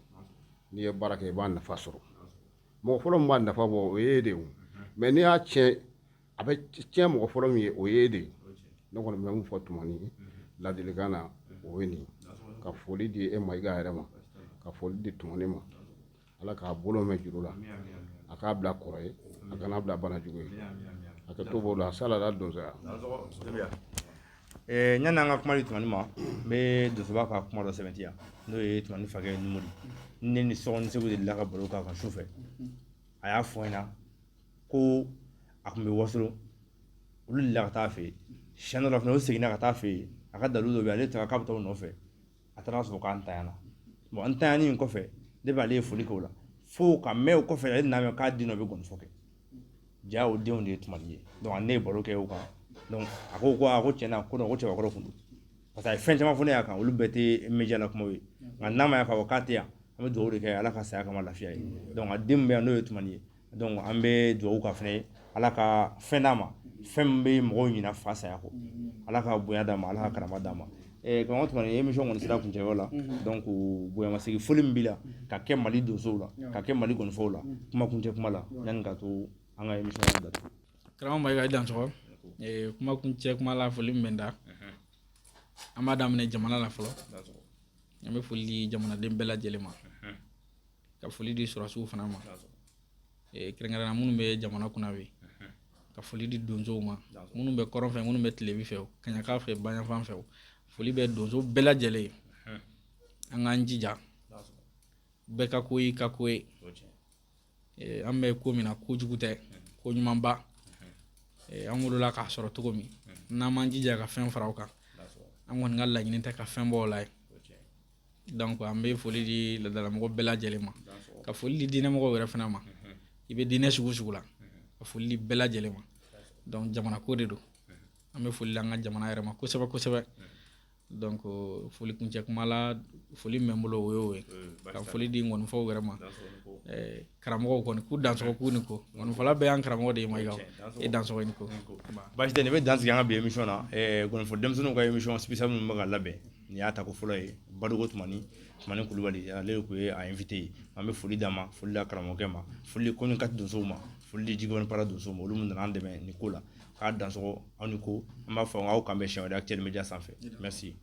N'i ye baara kɛ, i b'a nafa sɔrɔ. Mɔgɔ fɔlɔ min b'a nafa bɔ, o ye e de ye o. Mais n'i y'a tiɲɛ, a bɛ tiɲɛ mɔgɔ fɔlɔ min ye, o ye e de ye. Ne kɔni bɛ min fɔ Tumani ye ladilikan na, o ye nin. Ka foli di e Mayiga yɛrɛ ma, ka foli di Tumani ma. Ala k'a bolo mɛn juru la, a k'a bila kɔrɔ ye, a kana bila banajugu ye. A ka to b'o la salala donsoya. Yanni an ka kuma di Tumani ma, n bɛ donsoba ka kuma dɔ sɛbɛntiya, n'o ye Tumani fakɛ Numudi. Ne ni Sɔgɔni Segu de delila ka baro k'a kan su fɛ. A y'a fɔ n ɲɛna ko a tun bɛ Wasolon, olu delila ka taa fɛ yen siɲɛ dɔ la fana. O seginna ka taa fɛ yen, a ka dalilu dɔ bɛ yen, ale taara k'a bɛ taa o nɔfɛ, a taara sɔrɔ k'an tanyana. Bon, an tanyani in kɔfɛ, ne b'ale ye foli kɛ o la fo ka mɛn. O kɔfɛ, ale nana mɛn k'a den dɔ bɛ gɔnifɔ kɛ. Ja, o denw de ye Tumani ye. Donc ne ye baro kɛ o kan. Donc a ko a ko tiɲɛna, ko non, ko cɛbakɔrɔ kun don, parce que a ye fɛn caman fɔ ne y'a kan, olu bɛɛ tɛ média la kumaw ye. Nka n'a ma ya k'a fɔ k'a tɛ yan, an bɛ dugawu de kɛ, Ala ka saya kama lafiya ye. Donc a den min bɛ yan, n'o ye Tumani ye, donc an bɛ dugawu k'a fana ye, Ala ka fɛn d'a ma, fɛn min bɛ mɔgɔw ɲina fa saya kɔ. Ala ka bonya d'a ma, Ala ka karama d'a ma. Karamɔgɔ Tumani, émission kɔni sera kuncɛyɔrɔ la. Donc bonyamasegin foli min b'i la ka kɛ Mali donsow la, ka kɛ Mali gɔnifɔw la, kuma kuncɛ kuma la, yanni ka to an ka émission datugu. Karamɔgɔ Mayiga, i dansɔgɔ. Kuma kuncɛ kuma la, foli min bɛ n da, an b'a daminɛ jamana la fɔlɔ. An bɛ foli di jamanaden bɛɛ lajɛlen ma, ka foli di sɔrɔdasiw fana ma, kɛrɛnkɛrɛnnenya minnu bɛ jamana kunna bi, ka foli di donsow ma, minnu bɛ kɔrɔn fɛ, minnu bɛ tilebin fɛ, kaɲaka fɛ, baɲafan fɛ. Foli bɛ donso bɛɛ lajɛlen ye. An k'an jija, bɛɛ ka ko y'i ka ko ye. An bɛ ko min na, kojugu tɛ, ko ɲumanba. An wolola k'a sɔrɔ cogo min, n'an m'an jija ka fɛn fara o kan, an kɔni ka laɲini tɛ ka fɛn bɔ o la ye. Donc an bɛ foli di laadalamɔgɔ bɛɛ lajɛlen ma, ka foli di diinɛmɔgɔw yɛrɛ fana ma, i bɛ diinɛ sugu sugu la, ka foli di bɛɛ lajɛlen ma. Donc jamana ko de don, an bɛ foli di an ka jamana yɛrɛ ma kosɛbɛ kosɛbɛ. Donc foli kuncɛ kuma la, foli min bɛ n bolo, o y'o ye, ka foli di ngɔnifɔw yɛrɛ ma. Karamɔgɔw kɔni k'u dansɔgɔ, k'u ni ko. Ngɔnifɔla bɛɛ y'an karamɔgɔ de ye. Mayiga, e dansɔgɔ, ni ko. Baasi tɛ, nin bɛ dan sigi an ka bi émission na. Gɔnifɔ denmisɛnninw ka émission spéciale minnu bɛ ka labɛn, nin y'a tako fɔlɔ ye. Badugo Tumani, Tumani Kulubali, ale de tun ye a invité ye. An bɛ foli d'a ma, foli da karamɔgɔkɛ ma, foli di commune 4 donsow ma, foli di Jikɔrɔni Para donsow ma, olu min nana an dɛmɛ nin ko la. K'a dansɔgɔ, aw ni ko. An b'a fɔ aw k'an bɛn siɲɛ wɛrɛ Actuel Media sanfɛ. Merci.